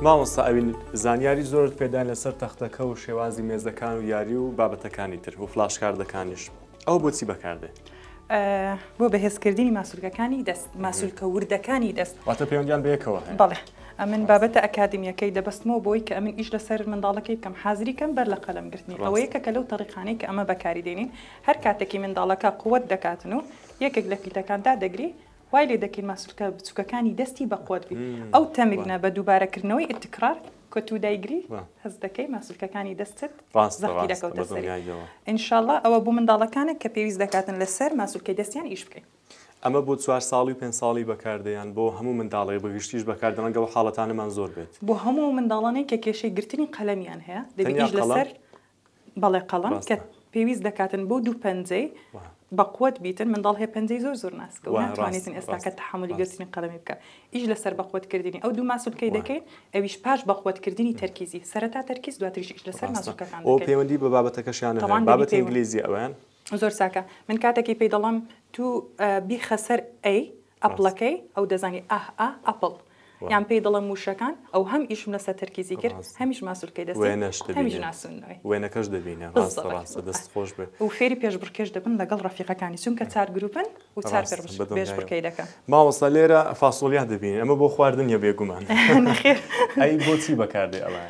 مامۆستا ئەوین زانیاری زۆرت پێداین لەسەر تەختەکە و شێوازی مێزەکان و یاری و بابەتەکانی تر و flash card ەکانیش ئەوە بۆچی بەکاردێ؟ بۆ بەهێزکردنی ماسولکەکانی دەست، ماسولکە وردەکانی دەست. واتە پەیوەندیان بەیەکەوە هەیە؟ بەڵێ. ئەمن بابەتە ئەکادیمیەکەی دەبەستمەوە بۆی کە ئەمن ئیش لەسەر منداڵەکەی بکەم حازری کەم بەر لە قەلەم گرتنی ئەوە یەکەکە لەو تەریقانەی کە ئەمە بەکاری دێنین هەر کاتێکی منداڵەکە قوت دەکاتن و یەکێک لە پیتەکان دادەگری وای لێ دەکەین ماسولکە بچوکەکانی دەستی بەقوەت بی ئەو تەمرینە بە دووبارە کردنەوەی التکرار کە تو دایگری هەست دەکەی ماسولکەکانی دەستت زەختی دەکەوتە سەری ان شاءاللە ئەوە بۆ منداڵەکانە کە پێویست دەکاتن لەسەر ماسولکەی دەستیان ئیش بکەین. ئەمە بۆ چوار ساڵی و پێنج ساڵی بەکاردێ یان بۆ هەموو منداڵێک بە گشتیش بەکاردێ ڕەنگە ئەو حاڵەتانەمان زۆر بێت. بۆ هەموو ئەو منداڵانەی کە کێشەی گرتنی قەلەمیان هەیە دەبێ ئیش لەسەر بەڵێ قەڵەم کە پێویست دەکاتن بۆ دوو پەنجەی بەقوەت بیتن منداڵ هەیە پەنجەی زۆر زۆر ناسکە و ناتوانێتن ئێستاکە تەحەمولی گرتنی قەڵەمی بکە ئیش لەسەر بەقوەت کردنی ئەو دوو ماسولکەی دەکەین ئەویش پاش بەقوەت کردنی تەرکیزی سەرەتا تەرکیز دواتریش ئیش لەسەر ماسولکەکان دەکەین. پەیوەندی بە بابەتەکەشیان هەیە بابەتی ئینگلیزی ئەویان؟ زۆر چاکە من کاتێکی پێی دەڵێم تو بیخە سەر ئەی ئەپڵەکەی ئەو دەزانی ئاه ئا ئەپڵ یان پێی دەڵێم وشەکان ئەو هەم ئیشم لەسەر تەرکیزی کرد هەمیش ماسولکەی دەستی وێنەش هەمیش دەبینێ ناسوونەوەی وێنەکەش دەبینێ ڕاستە بالضبط ڕاستە دەست خۆش بێ. و فێری پێشبڕکێش دەبن لەگەڵ ڕەفیقەکانی چونکە چار گروپن و چار ڕاستە بەدڵنیایەوە پێشبڕکێی دەکەن. مامۆستا لێرە فاسۆلیا دەبینین ئەمە بۆ خواردن نیە بێگومان نەخێر. ئەی بۆچی بەکاردێ ئەوە؟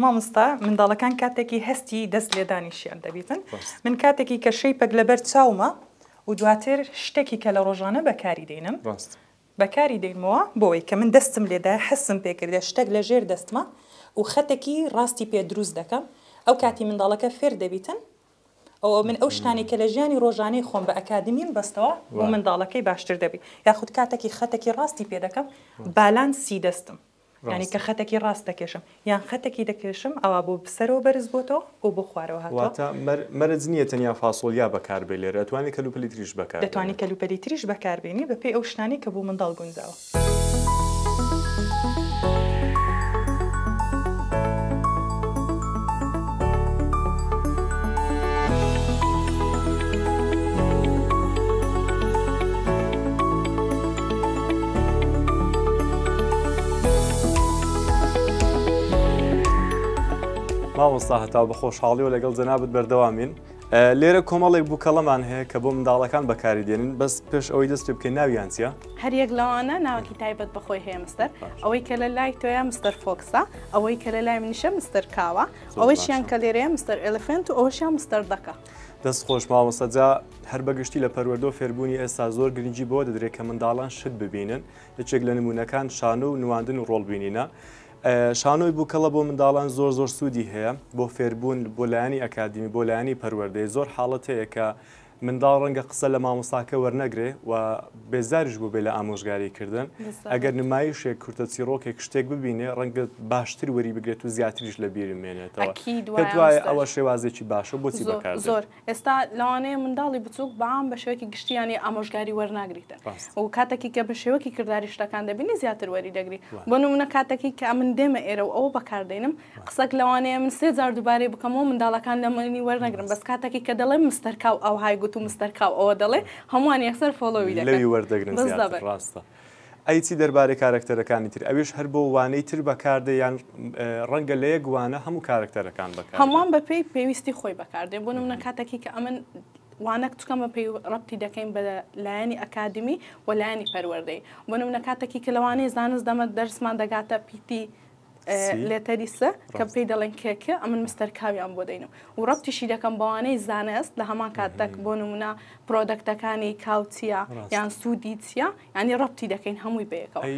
مامۆستا منداڵەکان کاتێکی هەستی دەست لێدانیشیان دەبیتن ڕاستە. من کاتێکی کە shape ێک لەبەر چاومە و دواتر شتێکی کە لە ڕۆژانە بەکاری دێنم ڕاستە. بەکاری دێنمەوە بۆوەی کە من دەستم لێدایە حسم پێ کردە شتەک لە ژێر دەستمە و خەتەکی ڕاستی پێ دروست دەکەم ئەو کاتی منداڵەکە فێر دەبیتن ئەوە من ئەو شتانەی کە لە ژیانی ڕۆژانەی خۆم بە ئەکادمیم بەستەوە بۆ منداڵەکەی باشتر دەبی یاخود کاتەکی خەتەکی ڕاستی پێ دەکەم بالانسی دەستم یانی کە خەتەکی ڕاست دەکێشم یان خەتەکی دەکێشم ئەوا بۆ سەرەوە بەرز بۆتەوە و بۆ خوارەوە هاتووە. واتە مەرج نییە تەنیا فاسۆلیا بەکار بێ لێرە ئەتوانی کەلوپەلی تریش بەکار بێنی. دەتوانی کەلوپەلی تریش بەکار بێنی بەپێی ئەو شتانەی کە بۆ منداڵ گونجاوە. مامۆستا هەتاو بە خۆشحاڵیەوە لەگەڵ جەنابت بەردەوامین لێرە کۆمەڵێک بووکەڵەمان هەیە کە بۆ منداڵەکان بەکاری دێنن بەس پێش ئەوەی دەست پێ بکەین ناویان چییە؟ هەر یەک لەوانە ناوەکی تایبەت بەخۆی هەیە مستەر ئەوەی کە لە لای تۆیە مستەر Fox ە ئەوەی کە لە لای منیشە مستەر Cow ە ئەوەیشیان کە لێرەیە مستەر Elephant و ئەوەشیان مستەر Duck ە. دەست خۆش مامۆستا جا هەر بەگشتی لە پەروەردە و فێربوونی ئێستا زۆر گرنگی بەوە دەدرێت کە منداڵان شت ببینن یەکێک لە نموونەکان شانۆ و نواندن و ڕۆڵ بینینە شانۆی بووکەڵە بۆ منداڵان زۆر زۆر سوودی هەیە بۆ فێربوون بۆ لایەنی ئەکادیمی بۆ لایەنی پەروەردەی زۆر حاڵەت هەیە کە منداڵ ڕەنگە قسە لە مامۆستاکە وەرنەگرێ و بێزاریش بووبێ لە ئامۆژگاری کردن، ئەگەر نمایشێک، کورتە چیڕۆکێک، شتێک ببینێ ڕەنگە باشتر وەری بگرێت و زیاتریش لە بیر بمێنێتەوە. ئەکید پێت وایە وایە مستەر. ئەوە شێوازێکی باشە؟ بۆچی زۆر بەکار دێت؟ زۆر. ئێستا لەوانەیە منداڵی بچووک بەعام بە شێوەیەکی گشتی یانی ئامۆژگاری وەرناگریتن ڕاستە. و کاتەکی کە بە شێوەکی کرداری شتەکان دەبینی زیاتر وەری دەگری. وایە. بۆ نموونە کاتەکی کە ئەمن دێمە ئێرە و ئەوە بەکار دێنم قسەک لەوانەیە من سێ جار دووبارەی بکەمەوە منداڵەکان لە منی وەرنەگرن بەس کاتەکی کە دەڵێم مستەر Cow ئەوهای گوت و مستەر Cow ئەوە دەڵێ هەمووان یەکسەر follow ی دەکەن لەوی وەردەگرن زیاتر بالضبط. ڕاستە ئەی چی دەربارەی کارەکتەرەکانی تر ئەویش هەر بۆ وانەی تر بەکاردێ یان ڕەنگە لە یەک وانە هەموو کارەکتەرەکان بەکاردێن؟ هەمووان بەپێی پێویستی خۆی بەکاردێ بۆ نمونە کاتەکی کە ئەمن وانەک چکەم بە پێی ڕەبتی دەکەین بە لایەنی ئەکادمی و لایەنی پەروەردەی بۆ نمونە کاتەکی کە لەوانەیە زانست دەمە دەرسمان دەگاتە پیتی letter ی س کە پێی دەڵێن کێ ک ئەمن مستەر Cow یان بۆ دەینم و ڕەبتیشی دەکەم بەوانەی زانست لە هەمان کاتدا بۆ نمونە product ەکانی cow چییە یان سوودی چییە ینی ڕەبتی دەکەین هەمووی بەیەکەوە. ئەی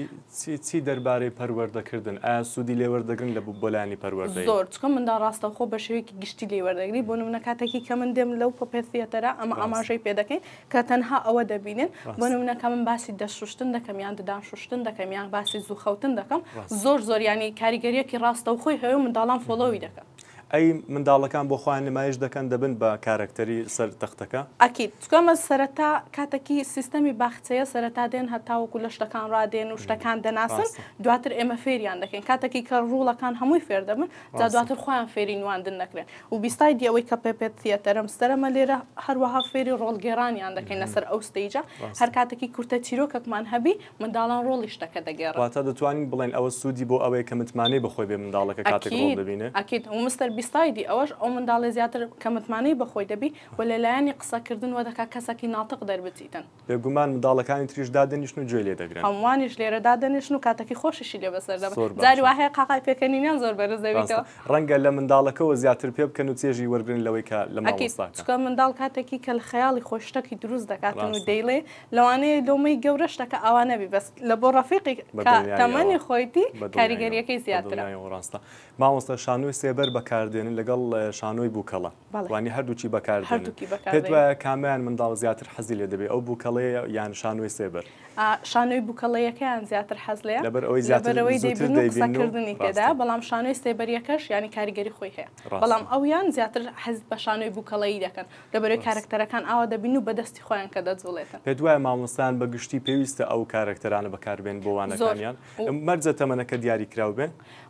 چی دەربارەی پەروەردەکردن ئایا سوودی لێ وەردەگرن لە بۆ لایەنی پەروەردەیی؟ زۆر چونکە منداڵ ڕاستەوخۆ بە شێوەیەکی گشتی لێی وەردەگری بۆ نمونە کاتێکی کە من دێم لەو puppet theater ە ئەمە ئاماژەی پێ دەکەین کە تەنها ئەوە دەبینن بۆ نمونە کە من باسی دەست شوشتن دەکەم یان ددان شوشتن دەکەم یان باسی زوو خەوتن دەکەم زۆر زۆر یانی کاریگەریەکی ڕاستەوخۆی هەیە و منداڵان follow ی دەکەن. ئەی منداڵەکان بۆ خۆیان نمایش دەکەن دەبن بە کارەکتەری سەر تەختەکە؟ ئەکید چونکە ئەمە سەرەتا کاتەکی سیستەمی باخچەیە سەرەتا دێن هەتاوەکو لە شتەکان ڕادێن و شتەکان دەناسن دواتر ئێمە فێریان دەکەین کاتەکی کە rule ەکان هەمووی فێر دەبن جا دواتر خۆیان فێری نواندن دەکرێن و beside ی ئەوەی کە puppet theater ە مستەرەمە لێرە هەروەها فێری ڕۆڵگێڕانیان دەکەین لەسەر ئەو stage ە هەر کاتێکی کورتە چیرۆکەکمان هەبی منداڵان ڕۆڵی شتەکە دەگێڕن. واتە دەتوانین بڵێین ئەوە سوودی بۆ ئەوەیە کە متمانەی بەخۆی بێ منداڵەکە کاتێک ڕۆڵ دەبینێ؟ ئەکید ئەکید و مستەر. beside ی ئەوەش ئەو منداڵێ زیاتر کە متمانەی بە خۆی دەبی و لە لایەنی قسەکردن وە دەکا کەسەکی ناتق دەربچیتن. بێگومان منداڵەکانی تریش دادەنیشن و گوێی لێ دەگرن. هەمووانیش لێرە دادەنیشن و کاتەکی خۆشیشی لێ بەسەر دەبەن. زۆر جاری باشە. وا هەیە قاقای پێکەنینیان زۆر بەرز ڕاستە. دەبیتەوە. ڕەنگە لە منداڵەکەوە زیاتر پێ بکەن و چێژی وەرگرن لەوەی کە لە ئەکید. مامۆستاکە. چونکە منداڵ کاتێکی کە لە خەیاڵی خۆی شتەکی دروست دەکاتن و ڕاستە. دەیڵێ لەوانەیە لۆمەی گەورە شتەکە ئاوا نەبی بەس لە بۆ ڕەفیقی بە کە دڵنیاییەوە. تەمەنی خۆیتی بە دڵنیاییەوە. کاریگەرییەکەی بە زیاترە. دڵنیاییەوە ڕاستە. مامۆستا شانۆی سێبەر بەکاردێنن لەگەڵ شانۆی بووکەڵە. بەڵێ. وانی هەردووکی بەکاردێنن. هەردووکی بەکار پێت دێنین. وایە کامیان منداڵ زیاتر حەزی لێ دەبێ ئەو بووکەڵەیە یان شانۆی سێبەر؟ شانۆی بووکەڵەیەکەیان زیاتر حەز لێیە لەبەر ئەوەی زیاتر لەبەرئەوەی زووتر دەیبن و دەیبینن و قسەکردنی تێدایە ڕاستە. بەڵام شانۆی سێبەریەکەش یانی کاریگەری خۆی هەیە ڕاستە. بەڵام ئەویان زیاتر حەز بە شانۆی بووکەڵەیی دەکەن لەبەرئەوەی ڕاستە. کارەکتەرەکان ئاوا دەبین و بە دەستی خۆیان کە دەجوڵێتن. پێت وایە مامۆستایان بە گشتی پێویستە ئەو کارەکتەرانە بەکاربێن بۆ زۆر وانەکانیان؟ و. مەرجە تەمەنەکە دیاری کراو بێ؟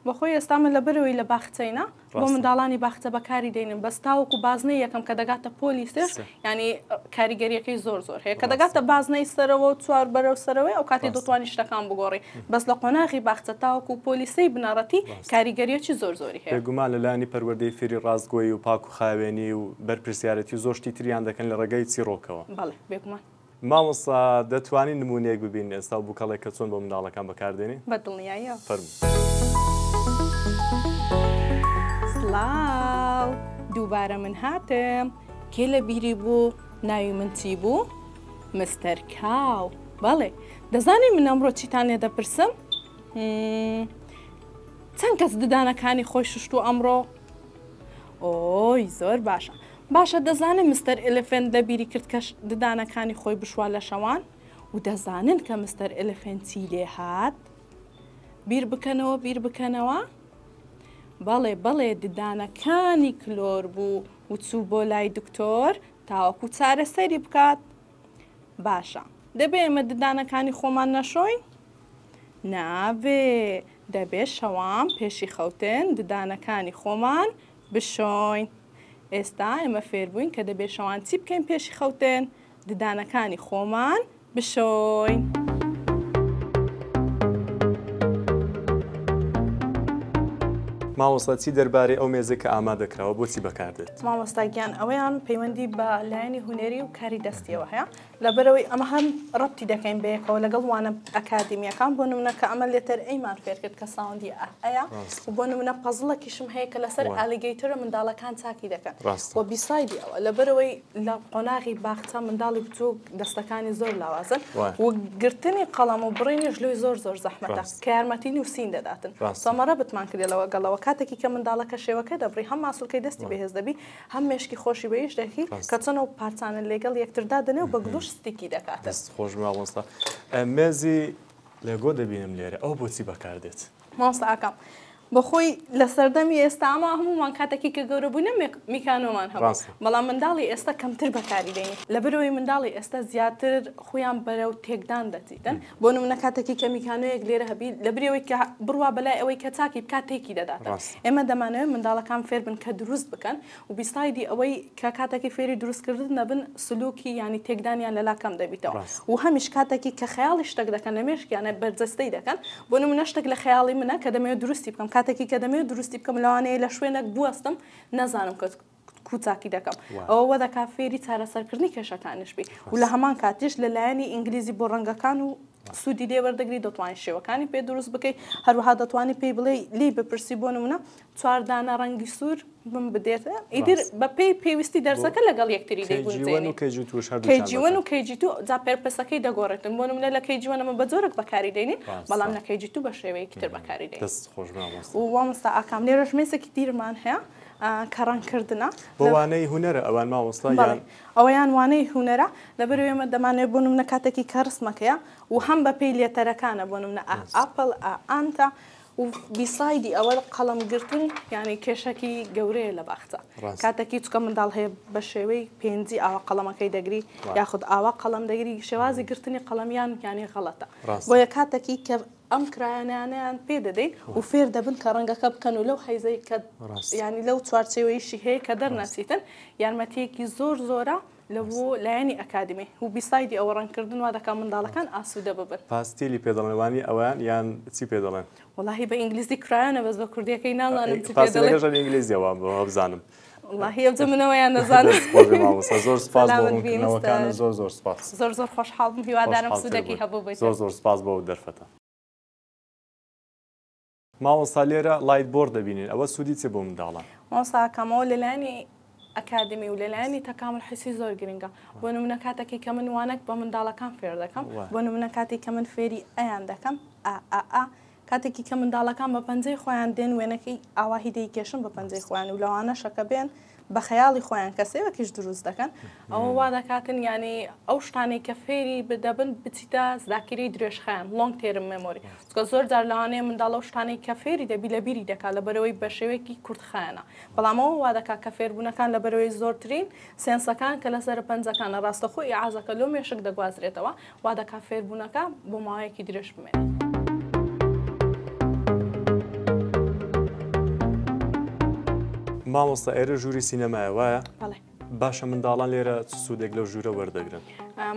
بەخۆی ئێستا من لەبەرئەوەی لە باخچەینە بۆ منداڵانی باخچە بەکاری دەینن بەس تاوەکو بازنەی یەکەم کە دەگاتە پۆلی سێش یانی کاریگەریەکەی زۆر زۆر هەیە کە دەگاتە بازنەی سەرەوە و چوار بەرەو سەرەوەی ئەو کاتی دەتوانی شتەکان بگۆڕی بەس لە قۆناغی باخچە تاوەکو پۆلی سێی بنەڕەتی کاریگەریەکی زۆر زۆری هەیە. بێگومان لە لایەنی پەروەردەی فێری ڕاستگۆیی و پاک و خاوێنی و بەرپرسیارێتی و زۆر شتی تریان دەکەن لە ڕێگەی چیڕۆکەوە. بەڵێ بێگومان. مامۆستا دەتوانین نموونەیەک ببینین ئێستا و بووکەڵێک کە چۆن بۆ منداڵەکان بەکاردێنی؟ بە دڵنیاییەوە. فەرموو. سڵاو دووبارە من هاتم کێ لە بیری بوو ناوی من چی بوو؟ مستەر کاو بەڵێ دەزانی من ئەمڕۆ چیتان لێ دەپرسم؟ چەند کەس ددانەکانی خۆی شوشتوو ئەمڕۆ؟ ئۆی زۆر باشە باشە دەزانن مستەر Elephant لەبیری کرد کە ددانەکانی خۆی بشوا لە شەوان و دەزانن کە مستەر Elephant چی لێ هات؟ بیر بکەنەوە بیر بکەنەوە بەڵێ بەڵێ ددانەکانی کلۆر بوو و چوو بۆ لای دکتۆر تاوەکو چارەسەری بکات باشە دەبێ ئێمە ددانەکانی خۆمان نەشۆین؟ نابێ دەبێ شەوان پێشی خەوتن ددانەکانی خۆمان بشۆین. ئێستا ئێمە فێربووین کە دەبێ شەوان چی بکەین پێشی خەوتن؟ ددانەکانی خۆمان بشۆین. مامۆستا چی دەربارەی ئەو مێزەی کە ئامادەکراوە بۆچی بەکاردێت؟ مامۆستا گیان ئەوەیان پەیوەندی بە لایەنی هونەری و کاری دەستیەوە هەیە لەبەرئەوەی ئەمە هەم ڕەبتی دەکەین بەیەکەوە لەگەڵ وانە ئەکادیمیەکان بۆ نمونە کە ئەمە letter A مان فێرکرد کە sound ی ئە ئەیە و بۆ نمونە puzzle ەکیشم هەیە کە لەسەر alligator ە منداڵەکان چاکی دەکەن و beside ی ئەوە لەبەرئەوەی لە قۆناغی باخچە منداڵی بچووک دەستەکانی زۆر لاوازن و گرتنی قەڵەم و بڕینیش لۆی زۆر زۆر زەحمەتە کە یارمەتی نووسین دەداتن so ئەمە ڕەبتمان کردە لەگەڵەوە کاتێکی کە منداڵەکە شێوەکە دەبڕی هەم ماسولکەی دەستی بەهێز دەبی هەم مێشکی خۆشی بە ئیش دەکی کە چۆن ئەو پارچانە لەگەڵ یەکتر دادەنێ و بە glue ش stick ی دەکاتن. دەست خۆش مامۆستا. مێزی لێگۆ دەبینم لێرە ئەوە بۆچی بەکاردێت؟ مامۆستا ئاکام بەخۆی لە سەردەمی ئێستا ئەمە هەموومان کاتێکی کە گەورە بووینە میکانۆمان هەبوو بەڵام منداڵی ئێستا کەمتر بەکاری دێنی لەبەرئەوەی منداڵی ئێستا زیاتر خویان بەرەو تێکدان دەچیتن بۆ نمونە کاتێکی کە میکانۆیەک لێرە هەبی لەبری ئەوەی کە بڕوا بەلای ئەوەی کە چاکی بکات تێکی دەداتن ئێمە دەمانەوێت منداڵەکان فێربن کە دروست بکەن و beside ی ئەوەی کە کاتێکی فێری دروستکردن دەبن سلوکی یانی تێکدانیان لەلا کەم دەبیتەوە و هەمیش کاتێکی کە خەیاڵی شتەک دەکەن لە مێشکیانە بەرجەستەی دەکەن بۆ نمونە شتێک لە خەیاڵی منە کە دەمەوێت دروستی بکەم کاتێکی کە دەمەوێت دروستی بکەم لەوانەیە لە شوێنێک بوەستم نەزانم کە کوو چاکی دەکەم ئەوە وە دەکا فێری چارەسەرکردنی کێشەکانیش بی و لە هەمان کاتیش لە لایەنی ئینگلیزی بۆ ڕەنگەکان و سوودی لێ وەردەگری دەتوانانی شێوەکانی پێ دروست بکەی هەروەها دەتوانی پێی بڵێ لێی بپرسی بۆ نمونە چواردانە ڕەنگی سوور بم بدێت ئیتر بە پێی پێویستی دەرسەکە لەگەڵ یەکتری دەیگونجێنی KG one و KG two جا purpose ەکەی دەگۆڕێتن بۆ نمونە لە KG one ئەمە بە جۆرێک بەکاری دێنین بەڵام لە KG two بە شێوەیەکی تر بەکاری دێنین و مامۆستا ئاکام لێرەش مێزێکی دیرمان هەیە کە ڕەنگ کردنە. بۆ وانەی هونەرە ئەوان مامۆستا یان؟ ئەوەیان وانەی هونەرە لەبەرئەوەی ئێمە دەمانەوێت بۆ نمونە کاتێکی کە ڕسمەکەیە و هەم بە پێی letter ەکانە بۆ نمونە A apple A ant ە و beside ی ئەوە قەڵەم گرتن یانی کێشەکی گەورەیە لە باخچە کاتێکی چکە منداڵ هەیە بە شێوەی پێنجی ئاوا قەڵەمەکەی دەگری یاخود ئاوا قەڵەم دەگری شێوازی گرتنی قەڵەمیان یانی غەڵەتە بۆیە کاتێکی کە ئەم crayon انەیان پێ دەدەین و فێر دەبن کە ڕەنگەکە بکەن و لەو حەیزەی کە یانی لەو چوارچێوەیشی هەیە کە دەرنەچیتن یارمەتیەکی زۆر زۆرە. لە بۆ لایەنی ئەکادیمی و beside ی ئەوە ڕەنگکردن وا دەکات منداڵەکان ئاسوودە ببن. پاستیلی پێ دەڵێن وانی ئەوەیان یان چی پێ دەڵێن؟ وەڵاهی بە ئینگلیزی crayon ە بەس بە کوردیەکەی نازانم چی پێ دەڵێن. پاستیلەکەش هەر ئینگلیزیە وام وابزانم. وەڵاهی ئەوجە من ئەوەیان دەزانم. دەست خۆش بێ مامۆستا زۆر سوپاس بۆ ڕوونکردنەوەکانت زۆر زۆر سوپاس. زۆر زۆر خۆشحاڵ بووم هیوادارم سوودەکی هەبوو بێت. زۆر زۆر سوپاس بۆ ئەو دەرفەتە. مامۆستا لێرە light board دەبینین ئەوە سوودی چیە بۆ منداڵان؟ مامۆستا ئاکام ئەوە لەلایەنی ئەکادمی و لەلایەنی تەکامل حسی زۆر گرنگە بۆ نمونە کاتەکی کە من وانەک بە منداڵەکان فێر دەکەم بۆ نمونە کاتی کە من فێری ئەیان دەکەم ئا ئا ئا کاتێکی کە منداڵەکان بە پەنجەی خۆیان دێن وێنەکەی ئاواهی دەیکێشن بە پەنجەی خۆیان و لەوانەشە کە بێن بە خەیاڵی خۆیان کە سێوەکیش دروست دەکەن ئەوە وا دەکاتن یانی ئەو شتانەی کە فێری دەبن بچیتە زاکیرەی درێژخایەن long term memory چونکە زۆر جار لەوانەیە منداڵ ئەو شتانەی کە فێری دەبی لە بیری دەکات لەبەرئەوەی بە شێوەیەکی کورتخایەنە بەڵام ئەوە وا دەکات کە فێربوونەکان لەبەرئەوەی زۆرترین sense ەکان کە لەسەر پەنجەکانە ڕاستەخۆ ئیعازەکە لۆ مێشک دەگوازرێتەوە وا دەکات فێربوونەکە بۆ ماوەیەکی درێژ بمێنێت. مامۆستا ئێرە ژووری سینەمایە وایە؟ بەڵێ. باشە منداڵان لێرە چ سوودێک لەو ژوورە وەردەگرن؟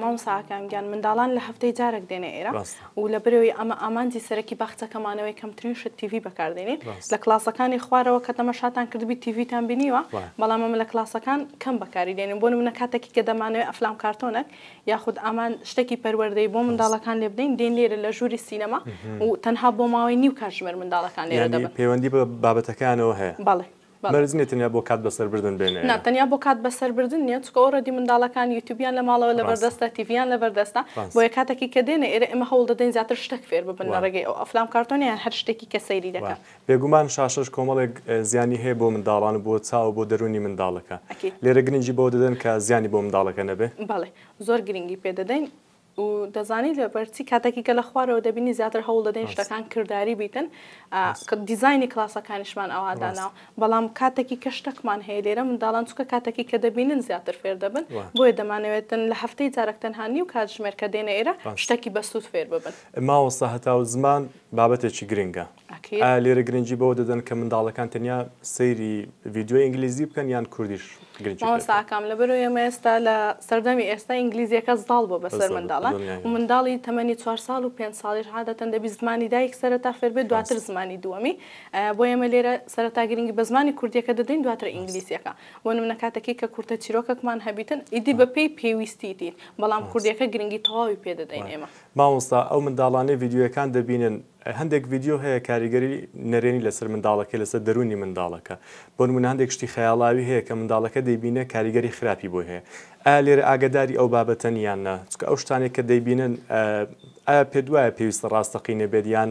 مامۆستا ئاکام گیان منداڵان لە هەفتەی جارێک دێنە ئێرە و لە برەوەی ئەمە ئامانجی سەرەکی باخچەکەمانەوەی کەمترین شت تیڤی بەکاردێنین لە کلاسەکانی خوارەوە کە تەمەشاتان کردبی تیڤیتان بینیوە بەڵام ئەمە لە کلاسەکان کەم بەکاری دێنین بۆ نمونە کاتێکی کە دەمانەوێت ئەفلام کارتۆنەک یاخود ئامان شتێکی پەروەردەی بۆ منداڵەکان لێ بدەین دێن لێرە لە ژووری سینەما و تەنها بۆ ماوەی نیو کاتژمێر منداڵەکان لێرە دەبن. پەیوەندی بە بابەتەکانەوە هەیە؟ بەڵێ. مەرج نییە تەنیا بۆ کات بەسەربردن بێنە ئێرە؟ نا تەنیا بۆ کات بەسەربردن نییە چونکە already منداڵەکان یوتیوبیان لە ماڵەوە لەبەردەستە تیڤیان لەبەردەستە بۆیە کاتێکی کە دێنە ئێرە ئێمە هەوڵ دەدەین زیاتر شتێک فێر ببن لە ڕێگەی ئەو ئەفلام کارتۆنە یان هەر شتێکی کە سەیری دەکەن. بێگومان شاشەش کۆمەڵێک زیانی هەیە بۆ منداڵان و بۆ چاو و بۆ دەروونی منداڵەکە. لێرە گرنگی بەوە دەدەن کە زیانی بۆ منداڵەکە نەبێ؟ بەڵێ زۆر گرنگی پێ دەدەین و دەزانی لەبەر چی کاتێکی کە لە خوارەوە دەبینی زیاتر هەوڵ دەدەین شتەکان کرداری بیتن دیزاینی کلاسەکانیشمان ئەوا داناوە بەڵام کاتێکی کە شتەکمان هەیە لێرە منداڵان چونکە کاتێکی کە دەبینن زیاتر فێر دەبن بۆیە دەمانەوێتن لە هەفتەی جارێک تەنها نیو کاتژمێر کە دێنە ئێرە شتێکی بەسوود فێر ببن. مامۆستا هەتاو زمان بابەتێکی گرنگە ئایا لێرە گرنگی بەوە دەدەن کە منداڵەکان تەنیا سەیری ڤیدیۆی ئینگلیزی بکەن یان کوردیش گرنگی پێ مامۆستا ئاکام لەبەرئەوەی ئێمە ئێستا لە سەردەمی ئێستا ئینگلیزیەکە زاڵ بووە بەسەر منداڵان و منداڵی تەمەنی چوار ساڵ و پێنج ساڵیش عادەتەن دەبی زمانی دایک سەرەتا فێر بێت دواتر زمانی دووەمی بۆیە ئێمە لێرە سەرەتا گرنگی بە زمانی کوردیەکە دەدەین دواتر ئینگلیزیەکە بۆ نمونە کاتێکی کە کورتە چیرۆکەکمان هەبیتن ئیدی بەپێی پێویستیتین بەڵام کوردیەکە گرنگی تەواوی پێ دەدەین ئێمە. مامۆستا ئەو منداڵانەی ڤیدیۆیەکان دەبینن هەندێک ڤیدیۆ هەیە کاریگەری نەرێنی لەسەر منداڵەکەی لەسەر دەروونی منداڵەکە بۆ نمونە هەندێک شتی خەیاڵاوی هەیە کە منداڵەکە دەیبینێ کاریگەری خراپی بۆی هەیە ئایا لێرە ئاگەداری ئەو بابەتەن یان نا چونکە ئەو شتانەی کە دەیبینن ئایا پێت وایە پێویستە ڕاستەقینە بێت یان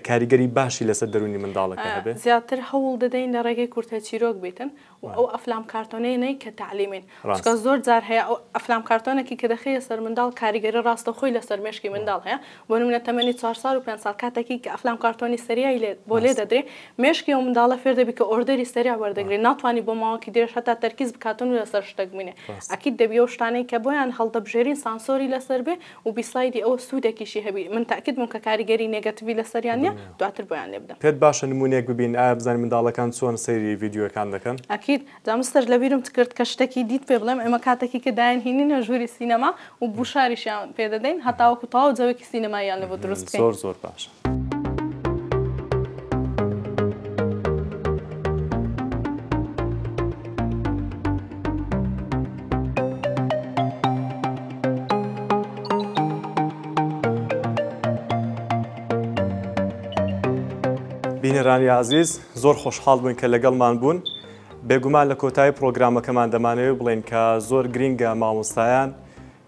کاریگەری باشی لەسەر دەروونی منداڵەکە هەبێ؟ زیاتر هەوڵ دەدەین لە ڕێگەی کورتە چیرۆک بیتن و ئەو ئەفلام کارتۆنەی کە تەعلیمین چونکە زۆر جار هەیە ئەو ئەفلام کارتۆنێکی کە دەخەیە سەر منداڵ کاریگەری ڕاستەوخۆی لەسەر مێشکی منداڵ هەیە بۆ نمونە تەمەنی چوار ساڵ و پێنج ساڵ کاتێکی کە ئەفلام کارتۆنی سەریعی لێ بۆ لێ دەدرێ مێشکی ئەو منداڵە فێر دەبی کە order ی سەریع وەردەگرێ ناتوانی بۆ ماوەکی درێژ هەتا تەرکیز بکاتن و لەسەر شتێک بمینێ ئەکید دەبی ئەو شتانەی کە بۆیان هەڵدەبژێرین سانسۆری لەسەر بێ و beside ی ئەوە سوودێکیشی هەبی من تاکید بووم کە کاریگەری negative ی لەسەریان نیە دواتر بۆیان لێ بدەم. پێت باشە نموونەیەک ببین ئایا بزانین منداڵەکان چۆن سەیری ڤیدیۆکان دەکەن؟ ئەکید جا مستەر لەبیرم کرد کە شتەکی دیت پێ بڵێم ئێمە کاتەکی کە دایانهینینە ژووری سینەما و بوشاریشیان پێ دەدەین هەتاوەکو تەواو جەوێکی سینەماییان لەبۆ دروست بکەین. زۆر زۆر باشە. بینەرانی ئازیز زۆر خۆشحاڵ بووین کە لەگەڵمان بوون. بێگومان لە کۆتایی پرۆگرامەکەمان دەمانەوێت بڵێین کە زۆر گرینگە مامۆستایان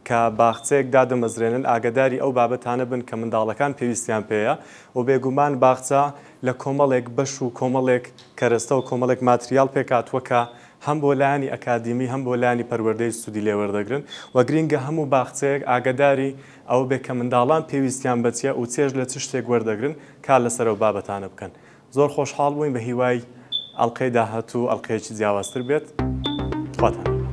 کە باخچەیەک دادەمەزرێنن ئاگەداری ئەو بابەتانە بن کە منداڵەکان پێویستیان پێیە و بێگومان باخچە لە کۆمەڵێک بەش و کۆمەڵێک کەرەستە و کۆمەڵێک ماتریاڵ پێکهاتووە کە هەم بۆ لایەنی ئەکادیمی هەم بۆ لایەنی پەروەردەیی سوودی لێ وەردەگرن و گرینگە هەموو باخچەیەک ئاگەداری ئەوە بێت کە منداڵان پێویستیان بە چییە و چێژ لە چ شتێک وەردەگرن کار لەسەر ئەو بابەتانە بکەن. زۆر خۆشحاڵ بووین بە هیوای ئەڵقەی داهاتوو ئەڵقەیەکی جیاوازتر بێت. خواتان لەگەڵ.